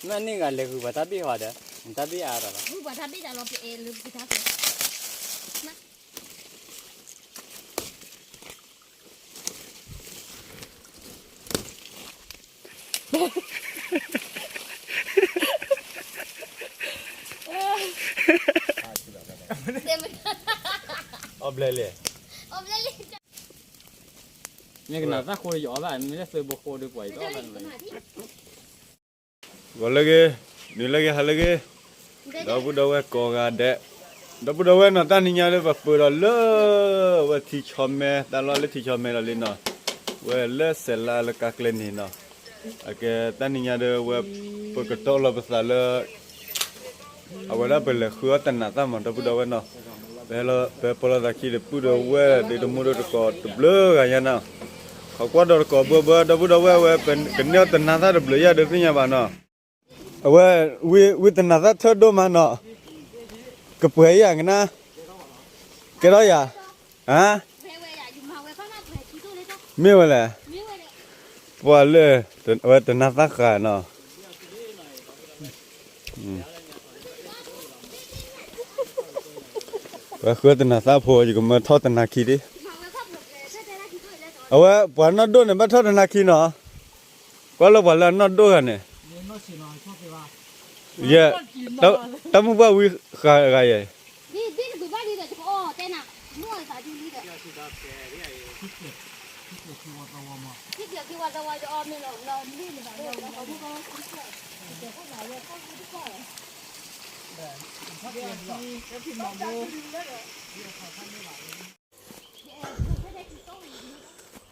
မ့ၢ်န့ၢ်ဂၤလဲၤဂုာ်ပှၤတၢ်ဘ့ၣ်ဟီဒီး, တၢ်ဘ့ၣ်အါဒီးလီၤ. ဂုာ်ပှၤတၢ်ဘ့ၣ်တၢ်လီၤ ပအဲၣ်လၢပတၢ်ဃဲ အီၣ်ဘျဲၣ်လံ. မ့ၢ်ကနၣ်သၣ်ဃိဒီးယအီၣ်ဘၣ်, မ့ၢ်လၢသုးဘိဃိဒီးပှၤယတအီၣ်ဘၣ်န့ၣ်. ဂီၤလၢအဂ့ၤ, နံၤလၢအဂ့ၤ, ဟါလၢအဂ့ၤ, ဒီပုၢ်ဒီဝဲၢ်ကိးဂၤဒဲး, ဒီပုၢ်ဒီဝဲၢ်နီၤ တၢ်နံၤညါဒီး ပပၢၤဒီးလၢ ဝဲထံဆီမဲ, တၢ်လီၢ်လၢထံဆီမဲလီၤလံနီၤ, ဝဲလၢစဲးလါလၢကါကျဲန့ၣ်နီၤ, အကဲတၢ်နံၤညါဒီး ဝဲပကတီၢ်လီၤပသးလၢ အဝဲဒၣ်ပလဲၤဃုအီၣ်တနၤသၣ်မး ဒီပုၢ်ဒီဝဲၢ်နီၤ, ပဟဲလီၤ ပဟဲပၢလီၤသးခံဒီး ပုၢ်ဒီဝဲၢ်ဒီးတမူဒီးတကိးတဘျုးဂၤညါနီၤ, ခီကွၢ်ဒီးတကိးဘၢဘၢ ဒီပုၢ်ဒီဝဲၢ်ဝဲ ပကန့ၢ်အီၣ်တနၤသၣ်တဘျုးယၤဒီးသ့ၣ်ညါဘၣ်နီၤ, အဝဲ ဝံတနၤသၣ်ထၢၣ်ဒိၣ်မးနီၤ, ကပှဲၤယၤကနၣ်, ကဲထီၣ်ယၤ, မ့ၢ်ဝဲလဲၣ်, ပှၤလၢ အဝဲတနၤသၣ်ဃာ်နီၤ ပှၤဃုတနၤသၣ်ဖိ ယကမၢထီၣ်တနၤခံဒံး, အဝဲပှၤနီၢ်ဒိၣ်န့ၣ် ဘၣ်ထီၣ်တနၤခံနီၤ, ကွၢ်လၢပှၤလၢအနီၢ်ဒိၣ်ဂၤန့ၣ်, ယဲ, တၢ်မုၢ်ဘၣ်ဝံဃာ်ဂၤယဲ,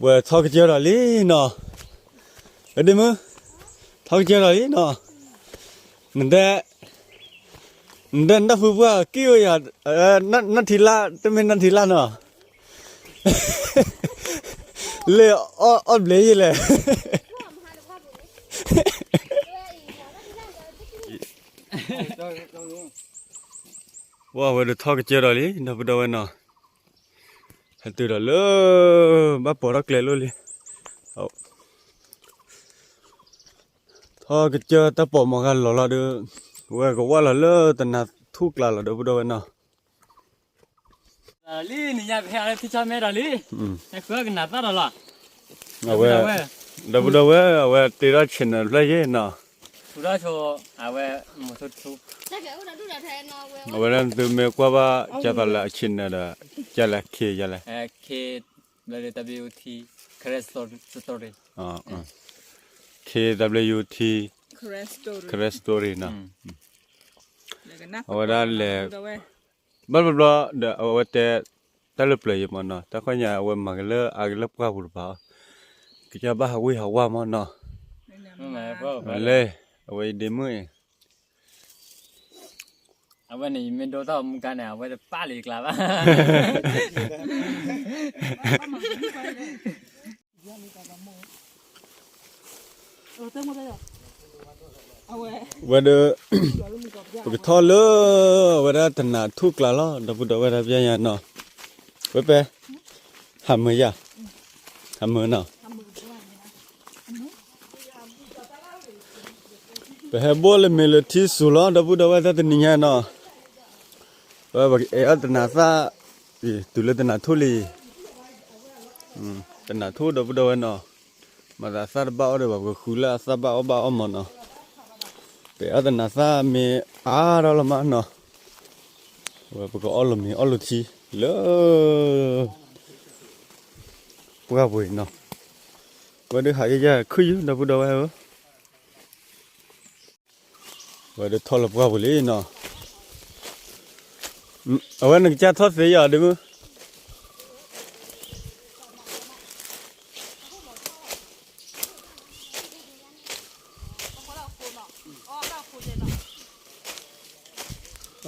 ဝဲထီၣ်ကစၢၢ်ဒီးလံနီၤ, ဒ့မုၣ်, ထီၣ်ကစၢၢ်ဒီးလံနီၤ, နဒဲ, နဒဲနတၢ်ဖုပှၢ်ကံၣ်ဝဲယၤ, နီၢ်ထံလၢ် တမ့ၢ်နီၢ်ထံလၢ်နီၤ, လၢအီၣ်ဘျဲၣ်ယဲလဲၣ် ဝဲဒၣ်ထီၣ်ကစၢၢ်ဒီးလံ ဒီပုၢ်ဒီဝဲၢ်နီၤ, ဟဲတုၤဒီးလၢ ဘၣ်ပိာ်ထီၣ်ကျဲလိၣ်လံ, ထီၣ်ကစၢၢ်တၢ်ပိာ်မီၤဂၤလီၤလီၤဒီး, ဝဲကဝၢ်လီၤလၢတနၤထူၣ်ကျါလီၤ ဒီပုၢ်ဒီဝဲၢ်နီၤ လံ နံၤညါကဟဲလၢထံဆီမဲဒီးလံ, ဟဲဃုကနၤသၣ်ဒီးလီၤ, အဝဲ, ဒီပုၢ်ဒီဝဲၢ် အဝဲတ့ထီၣ် channel ဖျၢၣ်ယဲၢ်နီၤ, ထူထီၣ်ဆိ အဝဲ, အဝဲဒၣ်သုမ့ၢ်ကွၢ်ဘၣ် ကၢ်သးလၢအ channel ဒီး, ကၢ်လဲၣ် K ယလဲၣ်, K W T, Karen Story, K W T, Karen Story နီၤ, အဝဲဒၣ်လဲၤ ဘၣ်ဘျီဘျီဒီး အဝဲတဲ တၢ်လၢပျၢၤယံၤမးနီၤ, တၢ်ခီညါ အဝဲမၤကလၢအကလၢပှၢ်ပူၤတပၤ, ကစၢ်ဘၣ်ဟးဝ့ၢ်ဟးဝါမးနီၤ, လဲၤ, အဝဲအံၤဒ့မုၣ်အံၤ, အဝဲန့ၣ် ယမ့ၢ်ဒိတၢ်မူကါန့ၣ် အဝဲတပၣ်လၢယကျါဘၣ် ဝဲဒီး, ပကထီၣ်လၢ အဝဲဒၣ်တနၤထူၣ်ကျါလီၤ ဒီပုၢ်ဒီဝဲၢ်တၢ်ပျၢ်ညါနီၤ, ဝဲပဲ, ဟးမုာ်ယၤ, ဟးမုာ်နီၤ ပဟဲဘိၣ်လၢမ့ၢ်လၢထံစူၤလီၤ ဒီပုၢ်ဒီဝဲၢ်တၢ်တနံၤညါနီၤ, ဝဲပကအဲၣ်အီၣ်တနၤသၣ်, တုၤလၢတနၤထူၣ်လံ, တနၤထူၣ်ဒီပုၢ်ဒီဝဲၢ်နီၤ, မၤသးသၣ်တဘၣ်အီၣ်ဒီးဘၣ် ပကဃုလၢအသၣ်ဘၣ်အီၣ်ဘၣ်အီၣ်မးနီၤ, ပအဲၣ်အီၣ်တနၤသၣ်မ့ၢ်အါထီၣ်လီၤမးနီၤ, ဝဲပကအီၣ်လီၤမ့ၤအီၣ်လီၤထံလၢ ပှၢ်ပူၤအံၤနီၤ, ဝဲဒုးဟးယဲယဲခုၣ်ယုၢ် ဒီပုၢ်ဒီဝဲၢ်ဧၢ, ဝဲဒုးထီၣ်လၢပှၢ်ပူၤလံနီၤ, အဝဲနကစၢ်ထီၣ်သ့ယၤဒုးမုၢ်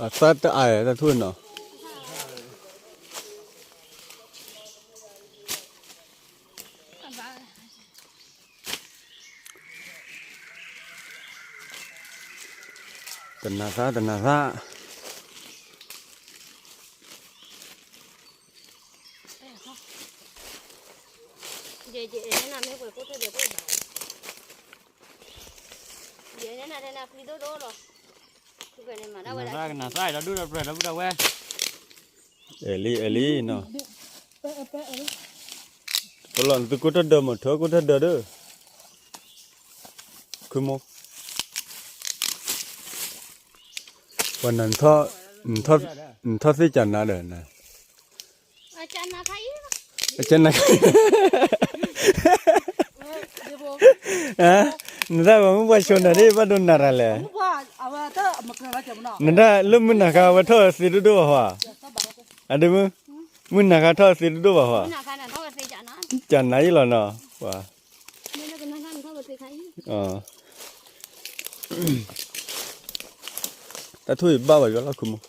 အသၣ်တအါတၢ်ထူၣ်နီၤ, တနၤသၣ် တနၤသၣ် ယဲယဲနမ့ၢ်ပှဲၤကိၣ်ထီၣ်ဒီးကိၣ်ဘၣ်, ယဲန နၤဒဲးနၤဖံဒိၣ်ဒိၣ်လီၤ, နၤသၣ်ကနၤသၣ်ဒီးဒူၣ်ဒီးပြၢၤဒီပုၢ်ဒီဝဲၢ်, အဲၣ်လံ အဲၣ်လံနီၤ, ပလီၢ်နသုကိၢ်ထီၣ်ဒၢးမ့ၢ်ထၢကိၢ်ထီၣ်ဒၢးဒီး, ခုမိၢ်, ပှၤနၤ, နထီၣ်သ့ၣ်ကနၤဒီးနၤ ကနၤခါအံၤ, နသၣ်ပှၤမုၣ်ပှၤဆိနၤ ဒ်ဘၣ်ဒိနၤတၢ်လဲၣ်, နတၢ်လၢမုၢ်နၤခါဝဲထီၣ်သ့ဒိၣ်ဒိၣ်ဘၣ်ဟီဧါ, အဒ့မုၣ်, မုၢ်နၤခါထီၣ်သ့ဒိၣ်ဒိၣ်ဘၣ်ဟီဧါ, ကနၤအံၤလီၤနီၤ, ပှၤ တၢ်ထူၣ်အံၤဘၣ်ဘၣ်ယွၤလီၤ ခုမိၢ်,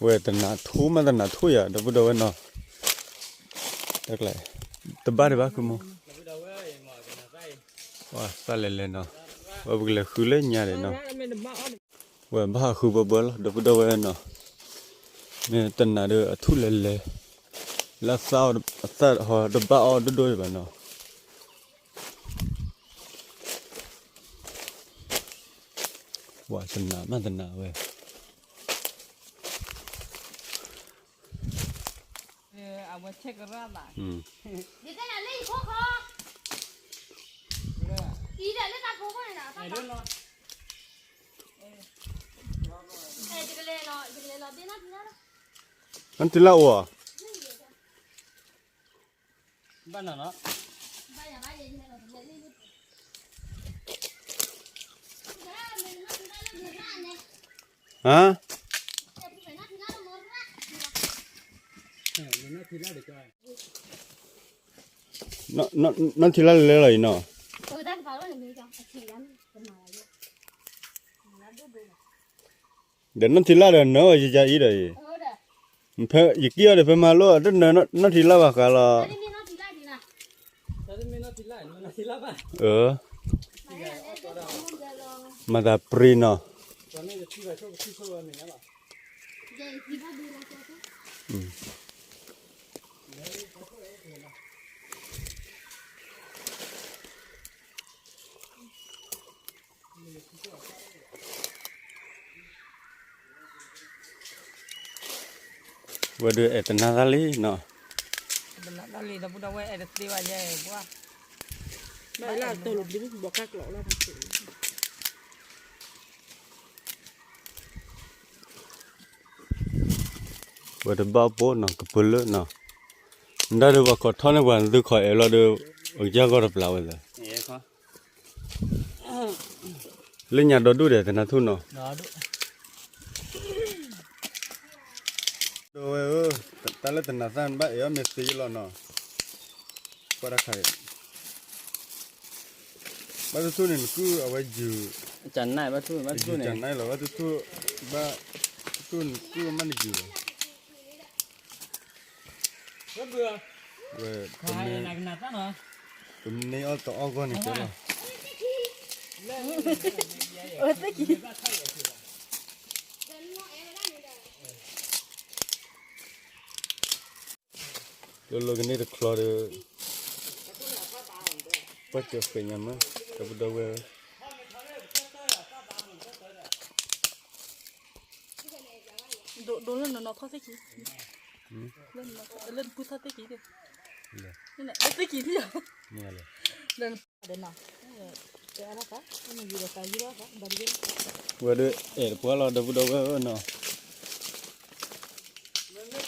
ဝဲတနၤထူၣ်မးတနၤထူၣ်ယၤ ဒီပုၢ်ဒီဝဲၢ်နီၤ, တဘၣ်ဒံးဘၣ် ခုမိၢ်, သၣ်လဲၤလဲၤနီၤ, ဝဲပကလဲၤဃုလၢညါဒံးနီၤ, ဝဲဘၣ်ဟးဃုဘၢဘၢလီၤ ဒီပုၢ်ဒီဝဲၢ်နီၤ, မ့ၢ်တနၤဒီးအထူၣ်လဲၤလဲၤ, လၢအသၣ်အီၤတဘၣ်အီၤဒိၣ်ဒိၣ်ဘၣ်နီၤ ဝဲတနၤမးတနၤဝဲ, အဝဲဆဲးကရၣ်သး, နီၢ်ထံလၣ်အိၣ်ဧါ, ဘၣ်နီၤနီၤ ဟါ, နီၢ်ထံလၣ်လဲၤလီၤအံၤနီၤ, ဒီးနီၢ်ထံလၣ်ဒီးနၢအီၤယယၤအံၤဒီးအံၤ, ယကံၣ်အီၤဒီးဖဲမၤလိအီၤ တနၢနီၢ်ထံလၣ်ဘၣ်ဃးလီၤ, မၤသးပြံနီၤ, ဝဲဒုးအဲၣ်တနါသၣ်လံနီၤ, တနါသၣ်လံ ဒီပုၢ်ဒီဝဲၢ် အဲၣ်တသ့ဘၣ်ယဲၢ်ပှၢ်, ဘၣ်လၢတလိၤဘျုးဘီကၢ်ကျိးလီၤ ဝဲတဘၣ်ပိနီၤ ကပၢၤလၢနီၤ, နဒၣ်ဒီးပှၤခိးထီၣ်န့ၢ်ပှၤသုခိးအဲၣ်လီၤဒီး, ပကစၢ်ဂီၢ်တပျၢ်ဝဲသၢ, လၢညါဒီဒူၣ်ဒီးတနါထူၣ်နီၤ, ဒီဝဲဧၢ, တၢ်လၢတနါသၣ်ဘၣ်အဲၣ်အီၤမ့ၢ်သ့လီၤနီၤ, ကွၢ်တၢ်ခါအံၤ, ဘၣ်တထူၣ်န့ၣ် နကုၢ်အဝဲယုၢ်, ယုၢ်ကနၣ်လီၤ ဘၣ်တထူၣ်, ဘၣ်တထူၣ်နကုၢ်မးနယုၢ်လီၤ, ဝဲ, ပမ့ၢ်အီၣ်တအီၣ်ဂီၢ်န့ၣ်ကဲလီၤ, အဝဲသ့ၣ်ကံၤ လၢလၢကန့ၢ်တချီဒီး, ပှၢ်စၢၤဃဲၤညါမး, ဒီပုၢ်ဒီဝဲၢ်ဧၢ, ဒိးလၢနနီၤထီၣ်သ့ၣ်ကံၤ, လၢနပုၢ်ထီၣ်သ့ၣ်ကံၤ, လၢသ့ၣ်ကံၤထံၣ်, ဝဲဒၣ်အဲၣ်တပှၢ်လီၤ ဒီပုၢ်ဒီဝဲၢ်ဧၢနီၤ, ဒီ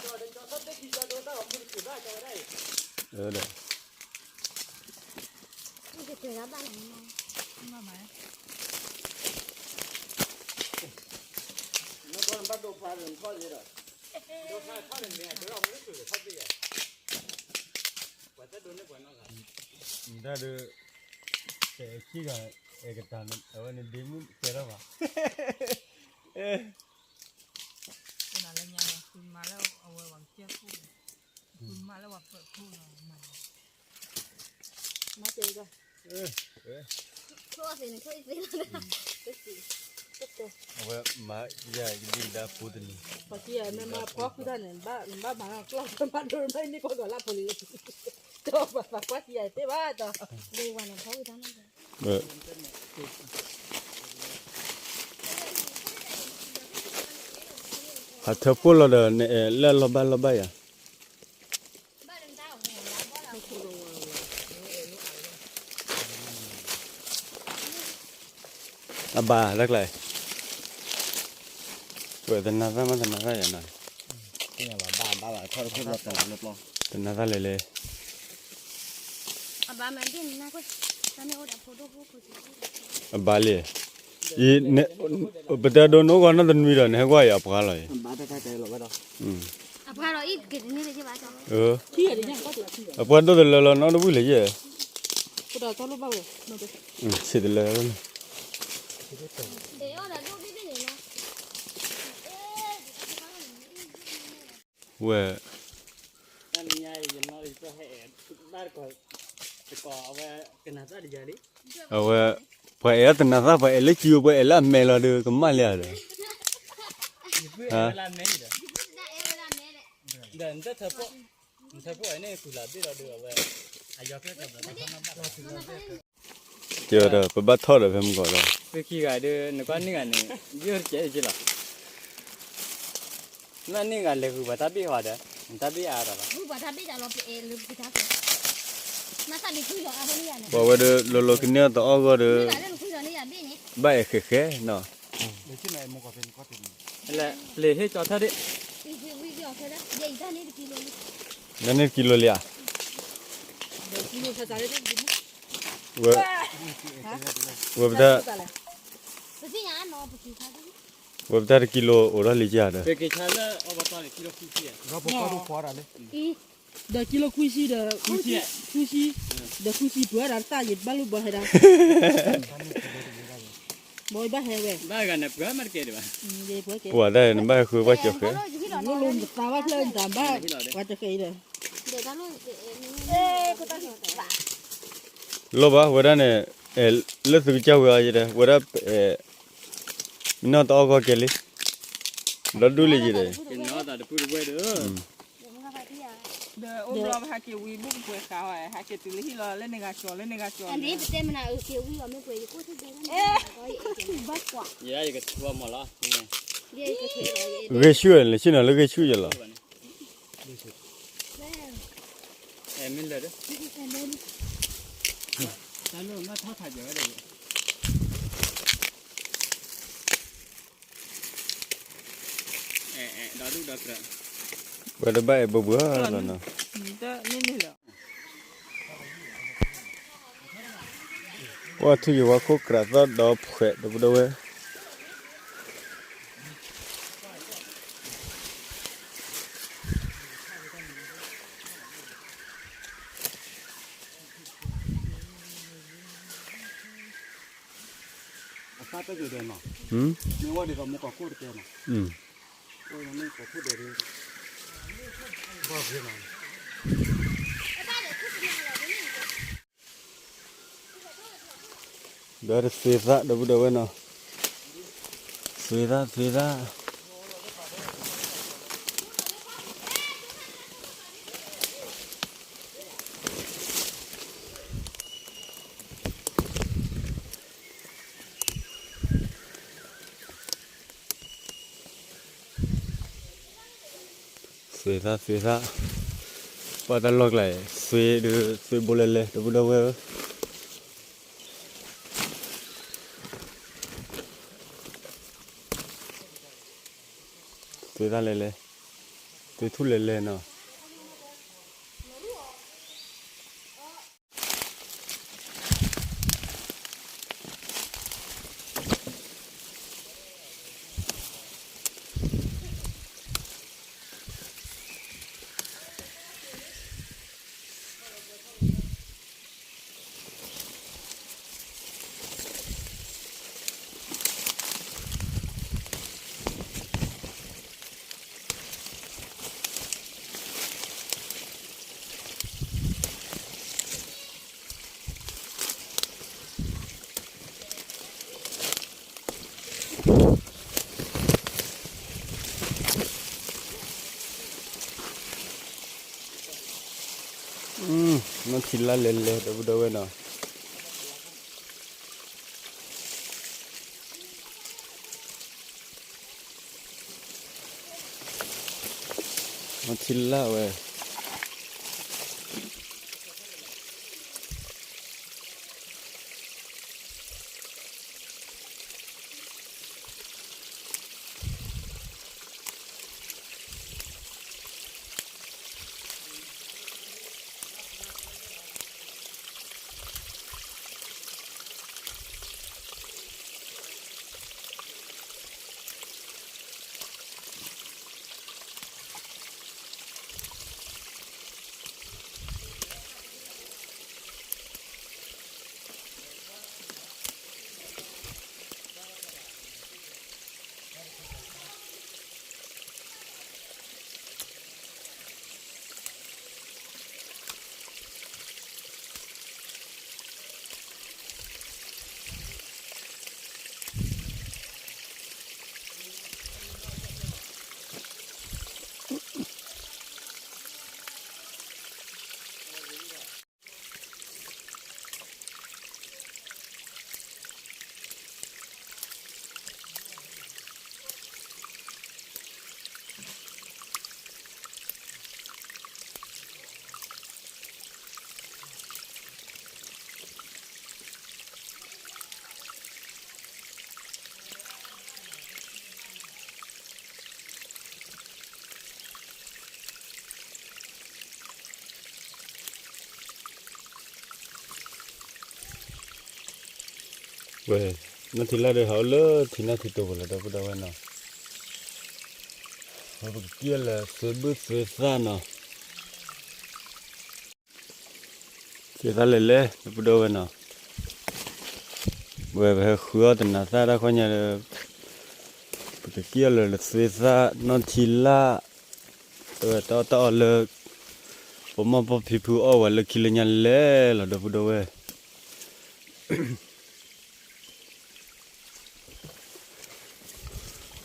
း တၢ်ဒီး, တဲခံဂၤ, အဲၣ်ကတၢၢ်န့ၣ် အဝဲန့ၣ်ဒ့မုၣ်တဲထီၣ်ဘၣ်, လၢညါန့ၣ် ဃုမၤလၢအဝဲပှၤကစၢၢ်ခိၣ်န့ၣ်, ဃုမၤလၢပှၤပၢၤခိၣ်လီၤ, မၤတဲကီး, အဝဲမၤယၤကဒံကဒါပူတနံၤ, ပှၤကံယၤမ့ၢ်မၤဖီဃုတၢ်န့ၣ် နဘၣ်မၤလီၤကျီၢ် မၤဒိၣ်မၤန့ၢ်ကီၢ်ကီၢ်လၢဖိလံ, တပှၤပှၤကံယၤသ့ဘၣ်ဒီး, ဝဲနဖီဃုတၢ်န့ၣ် ဟးထၢဖှိၣ်လီၤဒီး နအဲၣ်လၢအလီၢ်ဘၣ်လီၢ်ဘၣ်ယၤ အဘၣ်တၢ်ကျါအံၤ ဝဲတနၤသၣ်မးတနၤသၣ်ယၤနီၤ တနၤသၣ်လဲၣ်လဲၣ် အဘၣ်လံ ပတဲဒိနအိၣ်ဂီၤနီတနွံဒီး နဟဲကွၢ်အံၤအပှၤလီၤအံၤ အပှၤဒိၣ်တလၢလီၤနီတဝံၣ်လၢၤယဲၢ် ဆံးတလၢ ဝဲ အဝဲ ပှၤအဲၣ်လၢတနၤသၣ် ပှၤအဲၣ်လၢကံ ပှၤအဲၣ်လၢအမဲာ်လီၤဒီး ကမၣ်လံဒီး ကဲဒီး ပဘၣ်ထီၣ်ဒီးဖဲမုၢ်ဂီၤဒီး ပခံဂၤဒီး နကွၢ်န့ၢ်ဂၤန့ၣ် ယိၣ်တကဲးက့လီၤ နန့ၢ်ဂၤလဲၤဂုာ်ပှၤတၢ်ဘ့ၣ်ဟီဒီး နတၢ်ဘ့ၣ်အါဒီးလီၤ ပှၤဝဲဒီး လီၤလီၤကန့ၢ်တအီၣ်ဂီၢ်ဒီး ဘၣ်အဲၣ်ဃဲးဃဲးနီၤ လၢပျ့ၤဟ့ၣ်ကၠီထၢၣ်ဒ့ၣ် နန့ၢ်တကံလိလံဧါ ဝဲ ဝဲပတၢ် ဝဲပတၢ်တကံလိအိၣ်ထီၣ်လံကဒီး ဒီးကံလိခွံဆံဒီး ခွံဆံ ဒီးခွံဆံပှဲၤဒၣ်တၢ်ယံၤဘၣ်လိၣ်ဘၣ်ဟဲဒၣ် ဘၣ်ဘၣ်ဟဲဝဲ ပှၤတၢ်နဘၣ်ဟဲဃုဘၣ်ကၠီၤဃဲ လိၣ်လိၣ်နသးဘၣ်ဖျၢၣ်နတၢ်ဘၣ် ပှၤတဃဲအံၤဒီး လိၣ်ဘၣ်ဝဲဒၣ်န့ၣ် လၢသုကစၢ်ဝဲအီၤယတဲ ဝဲဒၣ် မ့ၢ်နီၢ်တအီၣ်ဂီၢ်ကဲလံ ဒီဒူၣ်လံယတဲ ဒီးအိၣ်ဘျီပဟးက့ၤဝံၤ ဘုကပှဲၤဃာ်ဝဲ ဟးက့ၤတုၤလၢဟံၣ်လီၤ လၢန့ၣ်ဂၤကၠီၤ လၢန့ၣ်ဂၤကၠီၤ ယဲယကထူအမီၤလီၤ ဂ့ၤဆူၣ်လၢဆ့ၣ်နီၤလၢဂ့ၤဆူၣ်ယလီၤ မ့ၢ်လၢာ်ဒီး တၢ်လိၣ်မ့ၢ်ထီၣ်ခးယီၤဝဲဒီး ဒီဒူၣ်ဒီကြၢး ဝဲတဘၣ်အဲၣ်ဘၢဘၢလီၤနီၤ ပှၤထူယဝါခိၣ်ကြးသီၣ်ဒီဖှဲး ဒီပုၢ်ဒီဝဲၢ် ဒီးတသ့သၣ် ဒီပုၢ်ဒီဝဲၢ်နီၤ သ့သၣ် သ့သၣ် သ့သၣ် သ့သၣ် ပှၤတၢ်လီၢ်ကျါအံၤ သ့ဒုး သ့ဘိလဲၤလဲၤ ဒီပုၢ်ဒီဝဲၢ်ဧၢ သ့သၣ်လဲၤလဲၤ သ့ထူၣ်လဲၤလဲၤနီၤ နီၢ်ထံလၢ်လဲၤလဲၤ ဒီပုၢ်ဒီဝဲၢ်နီၤ နီၢ်ထံလၢ်ဝဲ ဝဲ နီၢ်ထံလၢ်ဒီး ဟးအိၣ်လၢထံနၢ်ထံတိာ်ပူၤလီၤ ဒီပုၢ်ဒီဝဲၢ်နီၤ, ပကကံၣ်အီၤလၢသုးဘုၣ်သုးသၣ်နီၤ, သုးသၣ်လဲၤလဲၤ ဒီပုၢ်ဒီဝဲၢ်နီၤ, ဝဲပဟဲဃုအီၣ်တနၤသၣ်တၢ်ခီညါဒီး ပကကံၣ်အီၤလၢသုးသၣ်နီၢ်ထံလၢ်, အဝဲတၢ်အီၣ်တၢ်အီလၢ ပမိၢ်ပၢ်ဖံဖုအီၣ်ဝဲလၢခံလၢညါလဲၤလီၤ ဒီပုၢ်ဒီဝဲၢ် အီ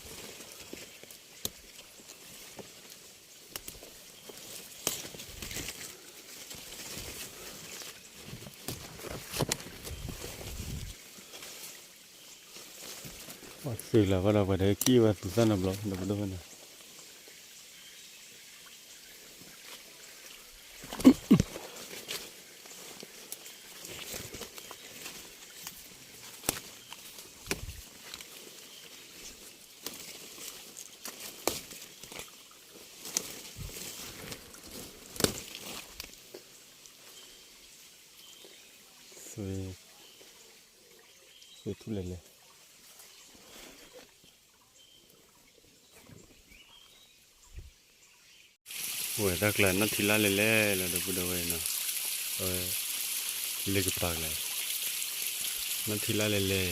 ၣ်သ့လီၤဘၣ်ဒီး ပှၤတဟဲကံၣ်ဝဲသုးသၣ်နီတဘျီ ဒီပုၢ်ဒီဝဲၢ်နီၤ. သုး သုးထူၣ်လဲၤလဲၤ ဝဲတၢ်ကျါ နီၢ်ထံလၢ်လဲၤလဲၤလီၤ ဒီပုၢ်ဒီဝဲၢ်နီၤ, အဝဲ လ့ကပၤကျါ နီၢ်ထံလၢ်လဲၤလဲၤ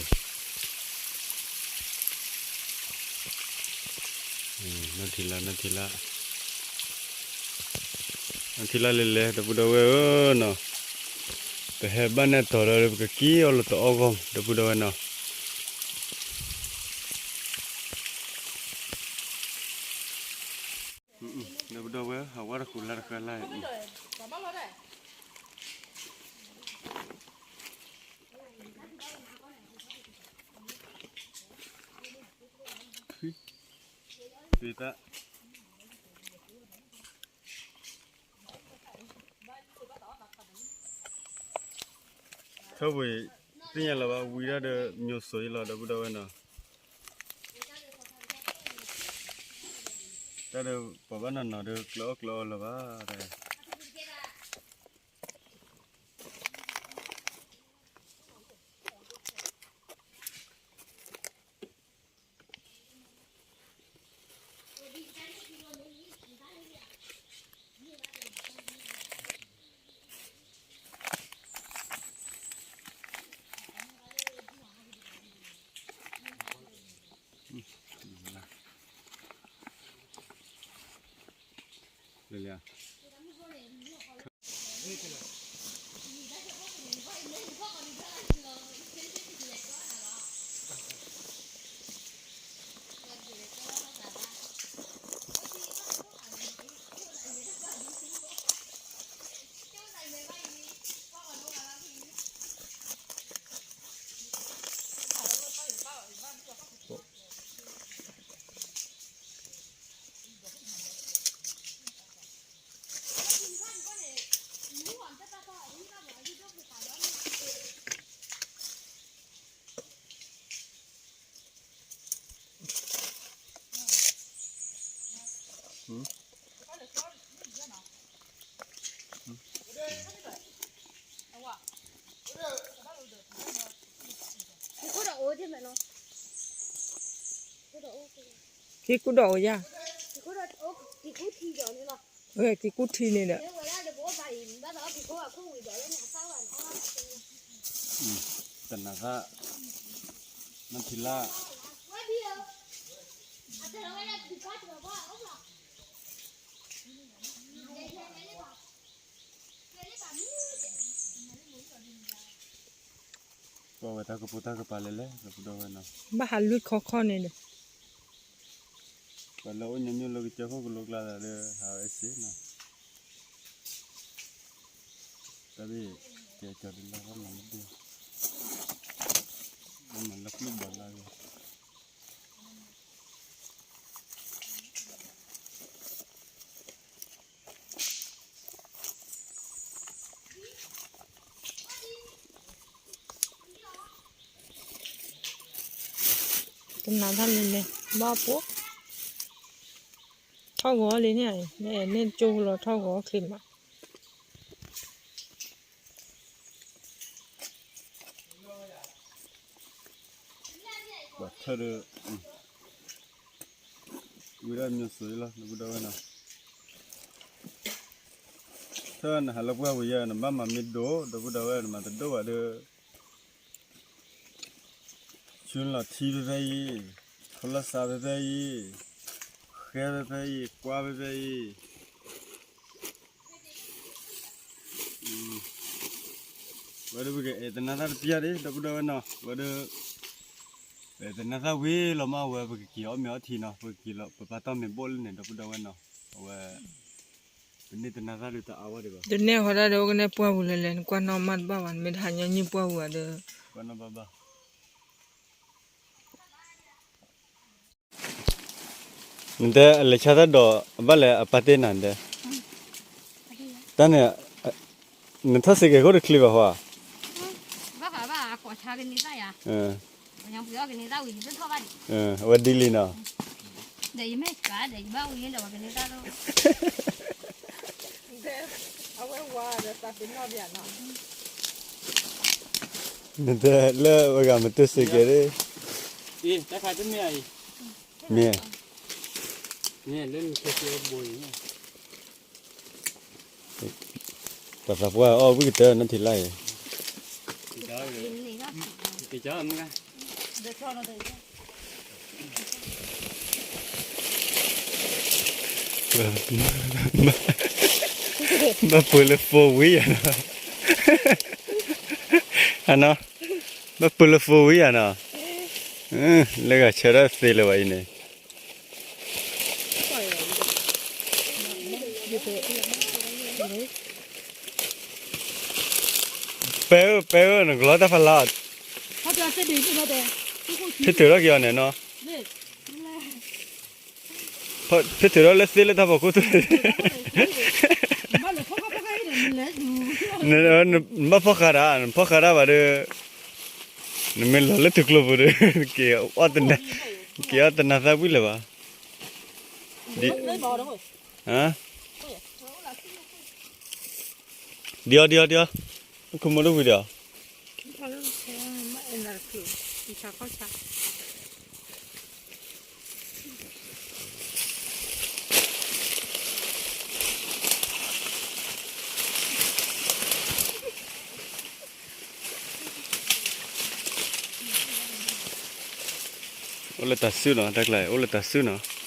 နီၢ်ထံလၢ် နီၢ်ထံလၢ် နီၢ်ထံလၢ်လဲၤလဲၤ ဒီပုၢ်ဒီဝဲၢ်ဧၢနီၤ, ပဟဲဘၣ်န့ၣ်အတီၤဒီး ပကက့ၤအီၤလၢတအီၣ်ဂီၢ် ဒီပုၢ်ဒီဝဲၢ်နီၤ. ဒီပုၢ်ဒီဝဲၢ် ဟးဝါတဃုာ်လၢတဃၢလၢ် သ့တၢ် ထၢဝံၤ သ့ၣ်ညါလၢၤဘၣ် ဝံၤဒၣ်ဒီး မျိုးစိအံၤလီၤ ဒီပုၢ်ဒီဝဲၢ်နီၤ, တၢ်ဒီးပှၤဘၣ်နီၤနီၤဒီး ကျၢၤအီၣ်ကျၢၤအီလၢၤဘၣ်တၢ် က့ၤကူဒီးအိၣ်ယၤ, က့ၤကူထံန့ၣ်ဒီး, တနၤသၣ်, နထံၣ်လၢ ကွၢ်ဝဲတၢ်ကပိာ်တၢ်ကပၤလဲၣ်လဲၣ် ဒီပုၢ်ဒီဝဲၢ်နီၤ, ဘၣ်ဟးလွံၢ်ခီခီန့ၣ်ဒီး, ပှၤလၢအိၣ်ညီနုၢ်လၢကစၢၢ်ခိၣ်ကလိကျါသးဒီး ဟးဝဲစ့ၢ်နီၤ, တၢ်ဘ့ၣ် ကဲကီၤဒ်လၢဘၣ်မၤလၢဘ့ၣ်, ဘၣ်မၤလၢပျုၢ်ဘီလၢဂ့ၤ တနၤတၢ်လဲၤလဲၤ ဘၣ်ပိာ်, ထီၣ်ဂီၤလံန့ၣ်, န့ၣ်ကၠိလီၤထီၣ်ဂီၤချ့မး, ပှၤထၢၣ်ဒီး ဝံၤဒၣ်မ့ၢ်စၢၤလီၤ ဒီပုၢ်ဒီဝဲၢ်နီၤ, ထၢၣ်နဟးလၢပှၢ်ပူၤယဲ နဘၣ်မၤမ့ၢ်ဒိၣ် ဒီပုၢ်ဒီဝဲၢ် နမၤတဒိၣ်ဘၣ်ဒီး ဆူလီၤထံဖဲဖဲအံၤ, ထိလၢသးဖဲဖဲအံၤ, ဃဲဖဲဖဲအံၤ, ကွၢ်ဖဲဖဲအံၤ, ဝဲဒၣ်ပကအဲၣ်တနၤသၣ်တပျၢ်ဒံး ဒီပုၢ်ဒီဝဲၢ်နီၤ, ဝဲဒၣ် ပအဲၣ်တနၤသၣ်ဝံၤလီၤမး ဝဲပကက့ၤအီၣ်မ့ၤအီထံနီၤ, ပကက့ၤလီၤ ပပာ်တီၢ်မ့ၤဘိၣ်လၢန့ၣ် ဒီပုၢ်ဒီဝဲၢ်နီၤ, အဝဲ ပန့ၢ်တနၤသၣ်ဒီးတအါဝဲဒံးဘၣ်, ဒုးနဲၣ်ဃီဒၣ်ဒီး အိၣ်ကနဲၣ်ပှၢ်ပူၤလဲၤလဲၤ နကွၢ်နီၣ်မးတဘၣ်ဘၣ်, နမ့ၢ်တဟးညီနုၢ်ပှၢ်ပူၤဘၣ်ဒီး ကွၢ်နီၣ်ဘၣ်ဘၣ် နတဲအလဲၤဆါတၢ်ဒီး အဘၣ်လဲၣ်အပာ်တ့ၢ်နၤတဲ, တၢ်န့ၣ် နထီၣ်စ့ၢ်ကီးခိၣ်တချံဘၣ်ဟီဧါ, ဘၣ်ဃးဘၣ်အကိးဆါကန့ၢ်သၣ်ယၤ, အဝဲဒ်လံနီၤ, ဒီးယမ့ၢ်ကၤဒီးယဘၣ်ဝံၤဒီးပကန့ၢ်သၣ်လီၤ နတဲလၢဝဲဂၤမ့ၢ်တစ့ၢ်ကီး, မ့ၢ်, မ့ၢ်လၢနခဲခဲဘိအံၤ, ပသးပှၢ်အီၣ်ဝံၣ်ကတၢၢ်နထံၣ်လၢအံၤ ဘၣ်ပှ့ၤလၢ four wheel ယၤနီၤ, အနီၤ, ဘၣ်ပှ့ၤလၢ four wheel ယၤနီၤ, လၢဂၤဆၢထၢၣ်သ့လၢၤဘၣ်အံၤန့ၣ်, ပဲဧၢ ပဲဧၢ နကလီတၢ်ဖးလါ, ဖဲတုၤထီၣ်က့ၤအီၤန့ၣ်နီၤ, ဖဲတုၤထီၣ်လၢသ့လၢတၢ်ဖီခိၣ်သူ, နဘၣ်ဖီၣ်ဃာ်တၢ် နဖီၣ်ဃာ်တၢ်ဘၣ်ဒီး, နမ့ၢ်လီၤလၢတကျိၤပူၤဒီး, က့ၤအီၣ်တနၤသၣ်ဝံၣ်လၢၤဘၣ်, ဒ်အီၤ ဒ်အီၤ ဒ်အီၤ, ခိၣ်မူတဝံၤဒီး အိၣ်လၢတၢ်စုနီၤ, တၢ်ကျါ အိၣ်လၢတၢ်စုနီၤ.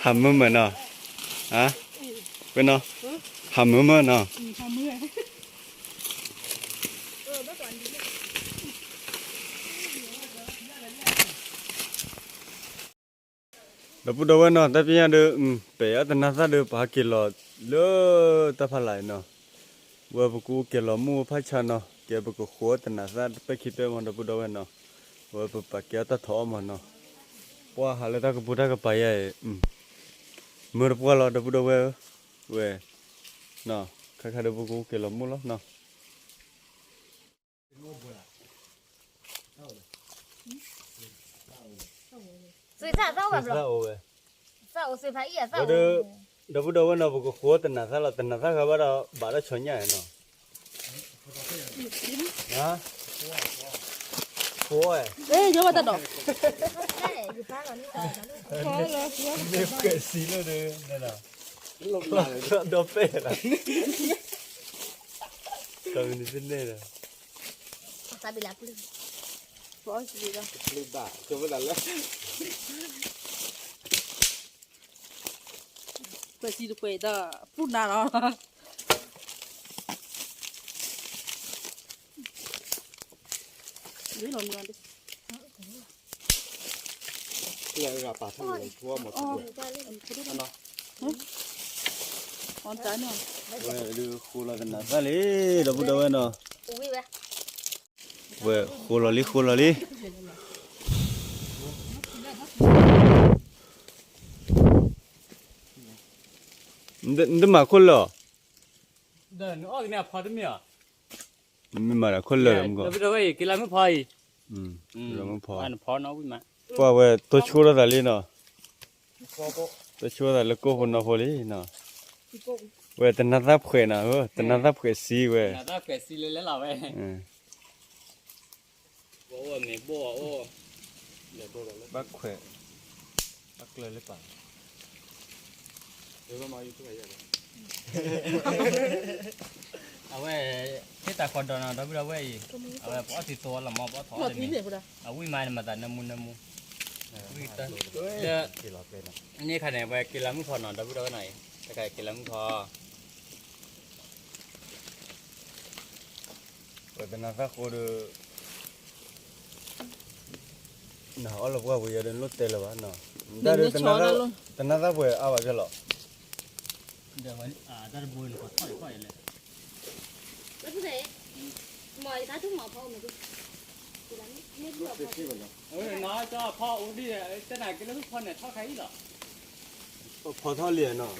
ဟးမုာ်မုာ်နီၤ, ဝဲနီၤ, ဟးမုာ်မုာ်နီၤ. ဒီပုၢ်ဒီဝဲၢ်နီၤ, တၢ်ပညၣ်ဒီး ပအဲၣ်အီၣ်တနၤသၣ်ဒီး ပဟးက့ၤလီၤလၢတၢ်ဖးလၢ်အံၤနီၤ. ဝဲပကအိၣ်ကဲၤလီၤမုၢ်ဖးဆါနီၤ, ကဲပကဃိတနၤသၣ်တပဲၣ်ခံပဲၣ်မး ဒီပုၢ်ဒီဝဲၢ်နီၤ, ဝဲပပာ်ကဲအီၣ်တၢ်ထီၣ်အီၣ်မးနီၤ, ပှၤဟးလၢတၢ်ကပူၤတၢ်ကပၤယါအံၤ, မုာ်တပှၢ်လီၤ ဒီပုၢ်ဒီဝဲၢ်ဧၢ, ဝဲ, နီၤ, ခါခါဒီးပကအိၣ်ကဲၤလီၤမုၢ်လီၤနီၤ. သွေးစၢ်သၣ်အိၣ်ဘၣ်ဘျီ, သွေးစၢ်အိၣ်ဝဲ, သွေးဖးအံၣ်အသၣ်အိၣ်, ဒီပုၢ်ဒီဝဲၢ်နီၤ ပကဃိတနၤသၣ်လီၤ, တနၤသၣ်ဃးဘၣ်ဒီး ဘၣ်ဒီးဆီညၣ်နီၤ, ဃိ, ဃိ, တၢ်ဒီး, မ့ၢ်ဃဲးစံလီၤဒီး, ဒီးပဲၢ်လီၤ, ကမ့ၢ်န့ၣ်သ့ၣ်န့ၣ်ဒီး, ဃဲးစံတပှဲၤဒီး ပူၣ်နၤလီၤ, လီၤမီၤ ဝဲဃိလီၤတနၤသၣ်လံ, ဒီပုၢ်ဒီဝဲၢ်နီၤ, ဝဲဃိလီၤလံဃိလီၤလံ, နတမၤခိၣ်လၢာ်အီၤ, မ့ၢ်မၤတၢ်ခိၣ်လၢာ်မ့ၢ်ကီး, က့ၤလၢမုၢ်ဖီအံၤ, ပှၤဝဲတိၢ်ဆိထီၣ်သးလံနီၤ, တိၢ်ဆိထီၣ်သးလၢကိၢ်ဖိနီၢ်ဖိလံနီၤ, ဝဲတနၤသၣ်ဖှဲးနီၤ, တနၤသၣ်ဖှဲးစံဝဲ, ဘၣ်ခွဲး, ဘၣ်ကျၢၤလၢပာ် အဝဲ, သ့ၣ်တၢ်ဃီဒီးနီၤ ဒီပုၢ်ဒီဝဲၢ်အံၤ, အဝဲပအီၣ်သံသိလီၤမး ပအီၣ်ထီၣ်အီၣ်တမံၤ, အဝံၣ်မးန့ၣ်မၤသးနၢမူနၢမူ, ဝံၣ်တၢ်, န့ၣ်ခါန့ၣ် ပှၤက့ၤလၢမုၢ်ဖီနီၤ ဒီပုၢ်ဒီဝဲၢ်နီၤအံၤ, တခါက့ၤလၢမုၢ်ဖီ ပှၤတနၤသၣ်ဃိဒီး, နအီၣ်လၢပှၢ်ပူၤယၤဒီး နလိၣ်တဲလၢၤဘၣ်နီၤ, တနၤသၣ်ပှဲၤအါဘၣ်ဖျၢၣ်လီၤ, တၢ်တဘိန့ၣ် ပှၤထီၣ်လဲၣ်, မ့ၢ်ဖီအိၣ်ဒံး တနၤက့ၤလၢမုၢ်ဖီန့ၣ် ထီၣ်ခါအံၤလီၤ, ဖီထီၣ်လံနီၤ,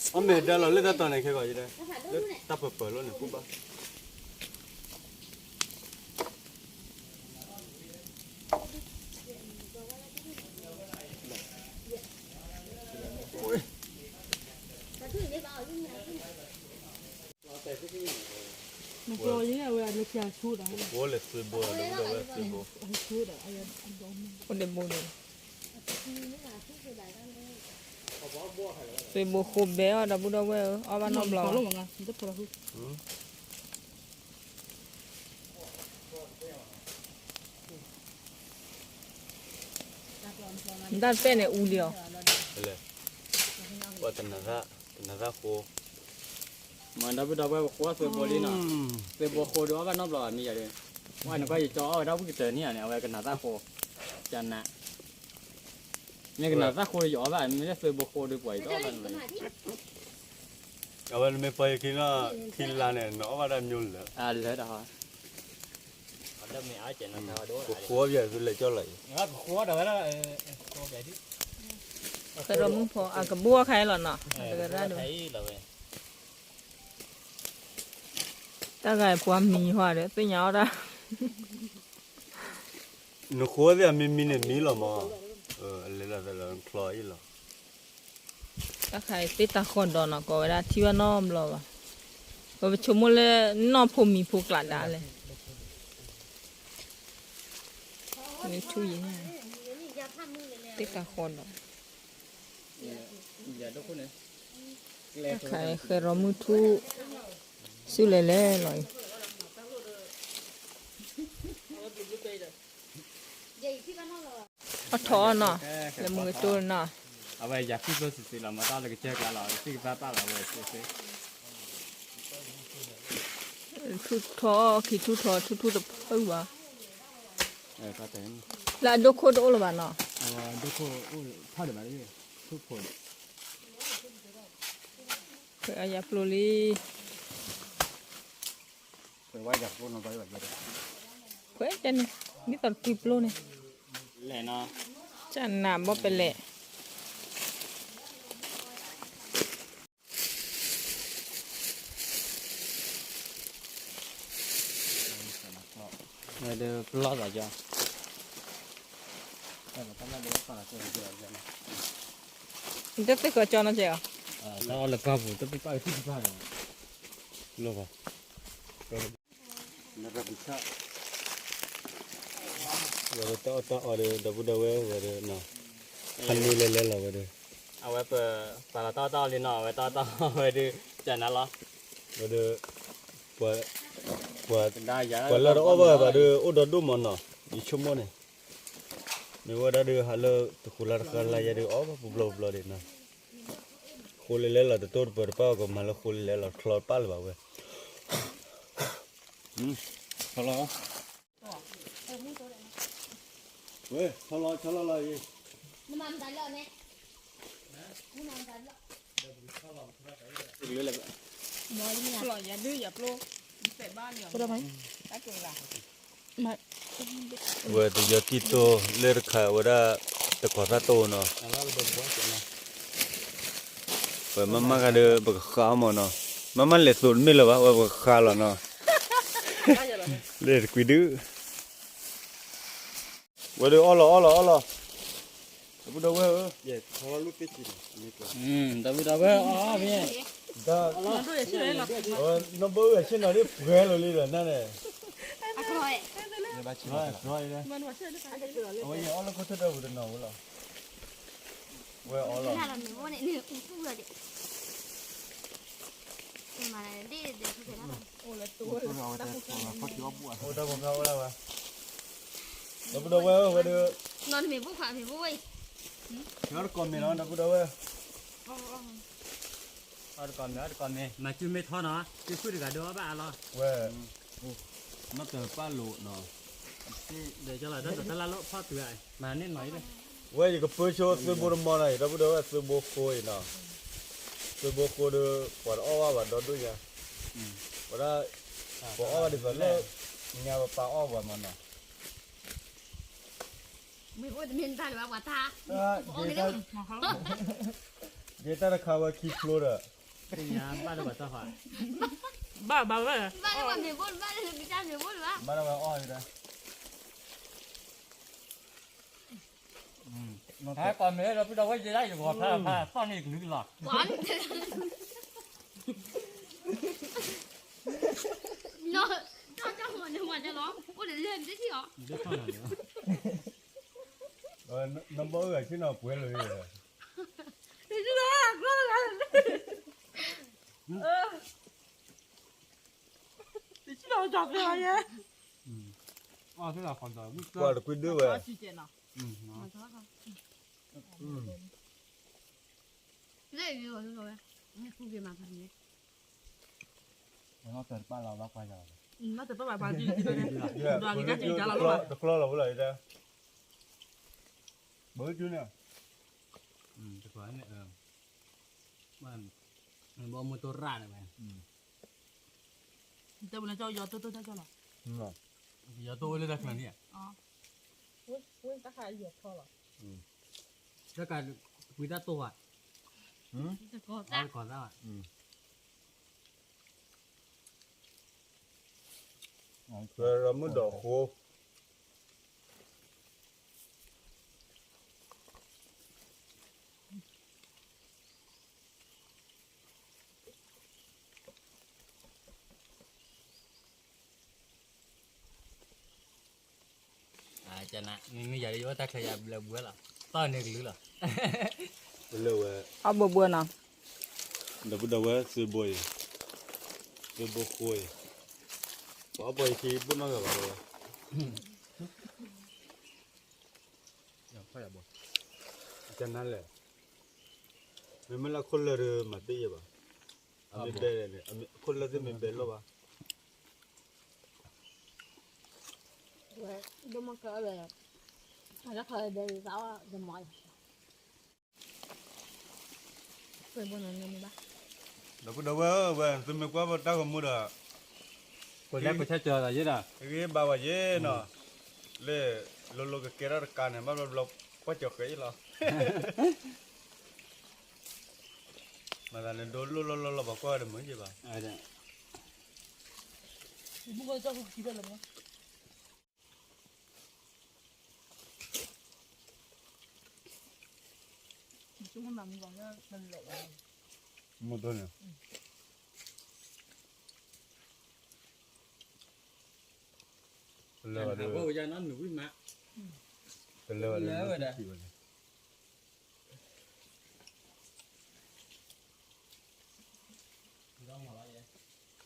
အီၣ်မ့ၢ်ဒါလီၤလၢတၢ်တီၤန့ၣ် ခဲကီးယတဲ, တၢ်ပၢၤပၢၤလီၤန့ၣ် ပူၣ်ဘၣ် နကျီၤယဲအဝဲအလၢကဆိဒၣ်, ပဃိလဲၤသွ့ဘိလီၤ ဒီပုၢ်ဒီဝဲၢ် သွ့ဘိ, အိၣ်ဒံးဘိန့ၣ်, သွ့ဘိဃိဘဲအီၤ ဒီပုၢ်ဒီဝဲၢ်ဧၢ, အီၣ်ဘၣ်နီတဘျီဘၣ်. နတၢ်တပဲၣ်န့ၣ်အူလံအီၤ, ပှၤတနၤသၣ်ဃိ, မ့ၢ်ဒီပုၢ်ဒီဝဲၢ် ပဃိသွ့ဘိလံနီၤ, သွ့ဘိဃိဒီးအီၣ်ဘၣ်နီတဘျီဘၣ်မ့ၢ်ယၤဒီး, ဝဲနကွၢ်ယကၠီအီၣ်ဝဲဒၣ်ဝံၣ်ကတၢၢ်န့ၣ်န့ၣ် အဝဲကနၤသၣ်ဃိ, ကနၤ, မ့ၢ်ကနၤသၣ်ဃိဒီးယအီၣ်ဘၣ် မ့ၢ်လၢသွ့ဘိဃိဒီးပှၤယတအီၣ်ဘၣ်န့ၣ်, အဝဲနမ့ၢ်ပှၤယခံနီၤ, ခံလါန့ၣ် နအီၣ်ဘၣ်ဒၣ်မ့ၢ်လၢာ်, လၢာ်ဒီး ပဃိဘၣ်သုလဲၤကၠီလီၤအံၤ, ဃဲဒီးမုၢ်ဖီအကဘိၣ်အခါအံၤလီၤနီၤ, တၢ်ဂၤပှၤမံၤဟီဒီး သ့ၣ်ညါအီၣ်တၢ်, နဃိသ့ၣ်အမံၤမံၤန့ၣ်မံလီၤမး, အလဲၤလီၤသးလီၤချီအံၤလီၤ. တၢ်ခါအံၤသ့ၣ်တၢ်ဃီဒီးနီၤ ကိးဝဲဒၣ်ထံၣ်ဘၣ်နီတဘျီဘၣ်, ပဆိကမိၣ်လၢနီၢ်ဖိမံၤဖိကျးဒါလဲၣ်, မ့ၢ်ထူၣ်ယဲ, သ့ၣ်တၢ်ဃီဒီး တၢ်ခါအံၤဃဲရီမုၢ်ထူၣ်, ဆူလဲၤလဲၤလီၤအံၤ, အီၣ်ထီၣ်အီၣ်နီၤ, လၢမုၢ်ကတိၢ်နီၤ, အဝဲယၤဖုၣ်သိစံးစံးလီၤ မၤတၢ်လၢကစၢၢ်ကျါလီၤ ကသံၣ်ကသၣ်ပာ်လီၤဝဲစ့စ့, ထူၣ်ထီၣ်ခံထူၣ်ထီၣ်ထူၣ်ထူၣ်တဖုၣ်ဘၣ်, လၢအဒိၣ်ခိၣ်တအိၣ်လၢၤဘၣ်နီၤ, ဒိၣ်ခိၣ်အိၣ်ဖးဒိၣ်ဘၣ်, ထူၣ်ဖိန့ၣ် အယၤပျိလံ, ခွဲးန့ၣ် ဒ်သိးတကွံပျိန့ၣ်, ကနၣ်ဘီပလဲၣ်. ဒီးပလီၢ်သးကၠီ, တသ့ၣ်ဃီကၠီနီကဲအီၤ, တၢ်အီၣ်လၢကီၢ်ပူၤ တပၢ်ပၢ်ကသံၣ်တပၢ်ဒီး, လီၤဘၣ်. ဝဲဒၣ်တၢ်အီၣ်တၢ်အီဒီး ဒီပုၢ်ဒီဝဲၢ်ဝဲဒၣ်, ဖးန့ၢ်လဲၤလဲၤလီၤဝဲဒၣ်, အဝဲပပာ်လီၤတၢ်အီၣ်တၢ်အီလံနီၤ, အဝဲတၢ်အီၣ်တၢ်အီဝဲဒၣ် ကနၤလီၤ, ဝဲဒၣ်, ပှၤ, ပှၤ, ပှၤလၢတအီၣ်ဘၣ်ဘၣ်ဒီး အိၣ်ဒီဒိၣ်မးနီၤ, ယဆိကမိၣ်န့ၣ်, မ့ၢ်ဝဲဒၣ်ဒီး ဟးလၢတဃုလါတဃါလါယဲဒီး အီၣ်ဘၣ်ပူၤဘျီပူၤဘျီဒံးနီၤ, ဃိလဲၤလဲၤလီၤတတိၢ်တပၢၤတပၢ်အီၤ ကမၤလၢဃိလဲၤလဲၤလီၤ ချီတပၢ်လၢၤဘၣ်ဝဲ. ဆီလီၤ, ဝဲ, ဆီလီၤ, ဆီလီၤလီၤအံၤ, နမၤမတၤလီၤန့ၣ်, နမၤမတၤလီၤ, လီၤယၤဒုးယၤပျိ, တၢ်ကိၢ်လၢ် ဝဲတယီၤတံၢ်တိၢ်လၢတခါဝဲဒၣ် တကိးသၣ်တိၢ်နီၤ, ပမၤမၤဂၤဒီး ပကဃါမၢ်နီၤ, မၤမၤလဲၤသိးတမ့ၢ်လၢၤဘၣ် ဝဲပကဃါလီၤနီၤ, လဲၤတကွံဒုး, ဝဲဒၣ်အီၣ်လီၤအီၣ်လီၤအီၣ်လီၤ, ဒီပုၢ်ဒီဝဲၢ်ဧၢ, ဒီပုၢ်ဒီဝဲၢ်အီၣ်မ့ၢ်, နီၢ်ဘၢအၢၣ်ဆ့ၣ်နီၤဒ်ပှဲၤလီၤလံဒီးနၤန့ၣ်, အဝဲယအီၣ်လၢခိၣ်ထၢၣ်ဒီးပူၤတနီၤဝဲလီၤ, ဝဲအီၣ်လီၤ, အိၣ်တၢ်ဖိဖျါအိၣ်လၢၤဝဲ, ဒီပုၢ်ဒီဝဲၢ်ဝဲဒၣ်, အီၣ်တကိးမ့ၢ်နီၤ ဒီပုၢ်ဒီဝဲၢ်, အီၣ်တကိးမ့ၢ် အီၣ်တကိးမ့ၢ် မၤစုမ့ၢ်ထီနီၤ စုဖုၣ်တဂၤဒိအီၣ်ဘၣ်အါလီၤ, ဝဲ, နီၢ်တပၢ်လိာ်နီၤ, ဒီးကၠီလီၤ တၢ်တလၢ်လိၣ်ဖီၣ်တုၤဧါ, မၤန့ၢ်နီၤအံၤ, ဝဲယကပၢဆိသုးဘိတမီၤနီၤ ဒီပုၢ်ဒီဝဲၢ် သုးဘိဃိအံၤနီၤ, သုးဘိဃိဒီး ပှၤတအီၣ်ဘၣ်ဘၣ်ဒီဒိၣ်ညါ, ဝဲဒၣ်, ပအီၣ်ဘၣ်ဒ်သိးလၢ, ညါပပၢ်အီၣ်ပှၤမးနီၤ, မ့ၢ်အိၣ်တမ့ၢ်တၢ်လၢၤဘၣ်ပှၤတၢ်, ယတၢ်တခါဝဲခံဖျိဒီး, ဘၣ်လၢပှၤတၢ်ဃီ, ဘၣ်ဘၣ်ဝဲ, ဘၣ်လၢပှၤမ့ၢ်ဘိၣ်ဘၣ်လၢပတၢ်မ့ၢ်ဘိၣ်လၢၤဘၣ်, ဟဲကိးမ့ၢ်ဒီပုၢ်ဒီဝဲၢ်ယဲဒၣ်ယဂီၤဖျါဖျါသီၣ်န့ၢ်ကလုာ်လီၤ, နီၢ်, တၢ်တၢ်မၤန့ၣ်မၤန့ၣ်လီၤ အိၣ်ဒီးလၢနတထံၣ်အီၤ, နဘၣ်အိၣ်ဂၤဆ့ၣ်နီၤပှဲၤလီၤ, တဆံလီၤ, တဆံလီၤ, တဆံလီၤ, ပှၤတကွံဒုဝဲ, လၢယိၤလီၤဝဲ, မ့ၢ်ကူက့ၤမၤဖးန့ၣ်, နီၢ်တပၢ်လီၤဘၣ်ပှၤယၤလီၤ, နီၢ်တပၢ်ဘၣ်ပှၤဒ်တၢ်န့ၣ်, တကျီလီၤဝဲလီၤယတဲ, ဘၣ်ဒ်န့ၣ်, တကျီန့ၣ်, ဘီမုၢ်တိၢ်ရၣ်န့ၣ်ဝဲ, တဲဝဲလၢကၠီယီၤတိၢ်တိၢ်တၢ်ကၠီလီၤ, ယီၤတိၢ်ဝဲလၢတၢ်ချၢန့ၣ်, တၢ်ကးကွံတၢ်တိၢ်ဘၣ်, တကိးသၣ်ဘၣ်, မုၢ်ဒိးဃိ ကန, မ့မ့ၢ်ယၤဒီးယအိၣ်တၢ်ချၢယၤဘျဲးဘှဲလီၤ, တီၢ်န့ၣ်ကလုာ်လီၤ, လၢဝဲ, အဘှဲဘှဲနီၤ, ဒီပုၢ်ဒီဝဲၢ်သုးဘိအံၤ, သုးဘိဃိအံၤ, ပှၤအီၣ်ပှၤယခံဘိၣ်နီၢ်ဂၤဘၣ်လီၤ, ကနလဲၣ်, မ့မ့ၢ်လၢခိၣ်လၢာ်ဒီးမၤသ့ၣ်ယဲဘၣ်, အမ့ၢ်ဘဲန့ၣ် ခိၣ်လၢာ်သ့ၣ်မ့ၢ်ဘဲလိၣ်ဘၣ် ဝဲ, ဒိၣ်မးကၢဝဲ, အတၢ်ခီဘဲသးအီၣ်တမီၤ, ပှဲၤဘိနီၤနမူဘၣ်, ဒီပုၢ်ဒီဝဲၢ်ဧၢ, ဝဲသုမ့ၢ်ကွၢ်ပတၢ်ဂီၤမူဒီး ကလဲၤကဆၢကၠီၤသးယဲဒၣ်, ဂ့ၤဘၣ်ဝဲယဲနီၤ, လၢ လိၤလိၤကကဲထီၣ်တကးန့ၣ် ဘၣ်ဘျီဘျီ ကွၢ်ကၠီၤဃဲအံၤလီၤ, မၤသးန့ၣ်ဒိလိၣ်လီၢ်လီၢ်လီၢ် ပှၤကွၢ်ဝဲတမုာ်က့ၤဘၣ်. မ့ၢ်ဒိန့ၣ် တလၢာ်ဘၣ်ဒီး တလၢာ်ဘၣ်ဒီး ဝဲ ဝဲ တ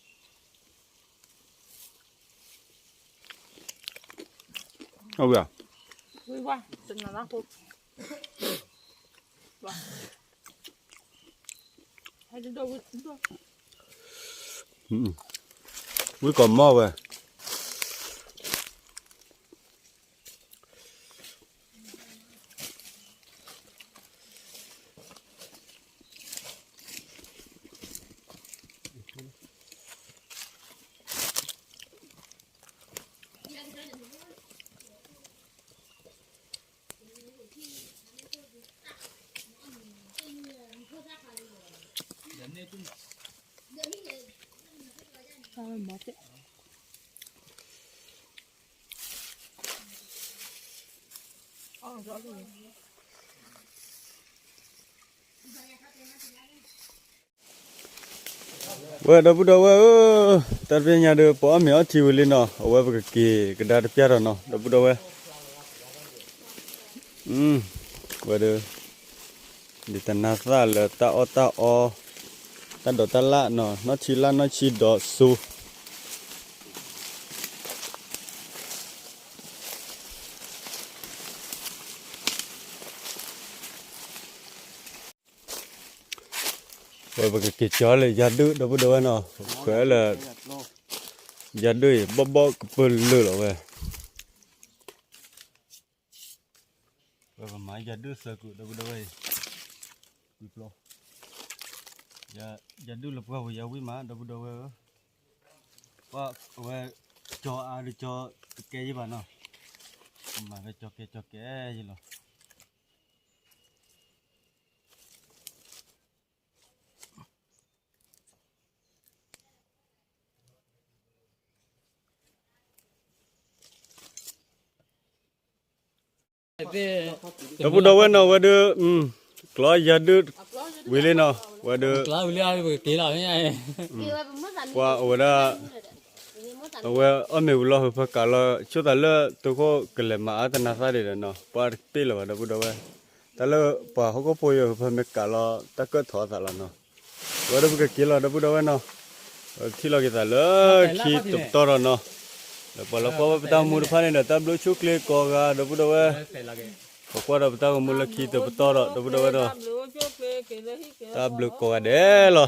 နၤလၢ်ဖိ ဝံကီၢ်မီၢ်ဝဲ ဝဲဒီပုၢ်ဒီဝဲၢ်ဧၢ, တၢ်တဖျဲညါဒီး ပှၤအီၣ်မ့ၤအီထံဝံၤလံနီၤ, အဝဲပကက့ၤကဒါတပျၢ်ထီၣ်နီၤ ဒီပုၢ်ဒီဝဲၢ်, ဝဲဒီး ဒ်တနၤသၣ်လၢတၢ်အီၣ်တၢ်အီ, တၢ်ဒိးတၢ်လၣ်နီၤ, နီၢ်ဆံလၣ်နီၢ်ဆံဒီးစိ ဝဲပကက့ၤကၠီလၢယၤဒုၣ် ဒီပုၢ်ဒီဝဲၢ်နီၤ, ဃဲလၢ ယၤဒုၣ်အံၤ ဘီၣ်ဘီၣ်ကပၢၢ်လၢာ်လီၤဝဲ, ဝဲပမၤယၤဒုၣ်သၢကုာ် ဒီပုၢ်ဒီဝဲၢ်အံၤ, ကွံာ်ပျီ, ယၤဒုၣ်လၢပှၢ်ပူၤယၤဝံၣ်မး ဒီပုၢ်ဒီဝဲၢ်ဧၢ, ပှၤအဝဲ ကၠီအါဒီးကၠီတကဲယံၤဘၣ်နီၤ, မၤဝဲကၠီကဲကၠီကဲယံၤလီၤ. ဒီပုၢ်ဒီဝဲၢ်နီၤ ဝဲဒုး ကျီယၤဒုၣ်ဝံၤလံနီၤ, ဝဲဒုး ပှၤအဝဲဒၣ် အဝဲအီၣ်မ့ၤဝံၤလီၤ ဟၢဖၢကးလီၤ ဆိသးလၢသုးခိၣ်ကလဲၤမၤအါတနၤသၣ်ဒံးဒီးနီၤ, ပှၤတပ့ၢ်လၢၤဘၣ် ဒီပုၢ်ဒီဝဲၢ်, တၢ်လၢပှၤဟီၣ်ခိၣ်ဖိယိၤဟၢဖၢမ့ၢ်ကးလီၤ တၢ်ကၢၣ်ထီၣ်အသးလီၤနီၤ, ဝဲဒၣ်ပကက့ၤလီၤ ဒီပုၢ်ဒီဝဲၢ်နီၤ, ထံၣ်လီၤက့ၤသးလၢခံတပတီၢ်ဒီးနီၤ, ဒီးပှၤလၢကွၢ်ဝဲပတၢ်ဂီၤမူတဖၣ်န့ၣ်ဒီး တၢ်ဘျုးဆိၣ်ကျဲကိးဂၤ ဒီပုၢ်ဒီဝဲၢ်, ပကွၢ်ဒီးပတၢ်ဂီၤမူလၢခံတပတီၢ်ဒီး ဒီပုၢ်ဒီဝဲၢ်ဒီး တၢ်ဘျုးကိးဂၤဒဲးလီၤ.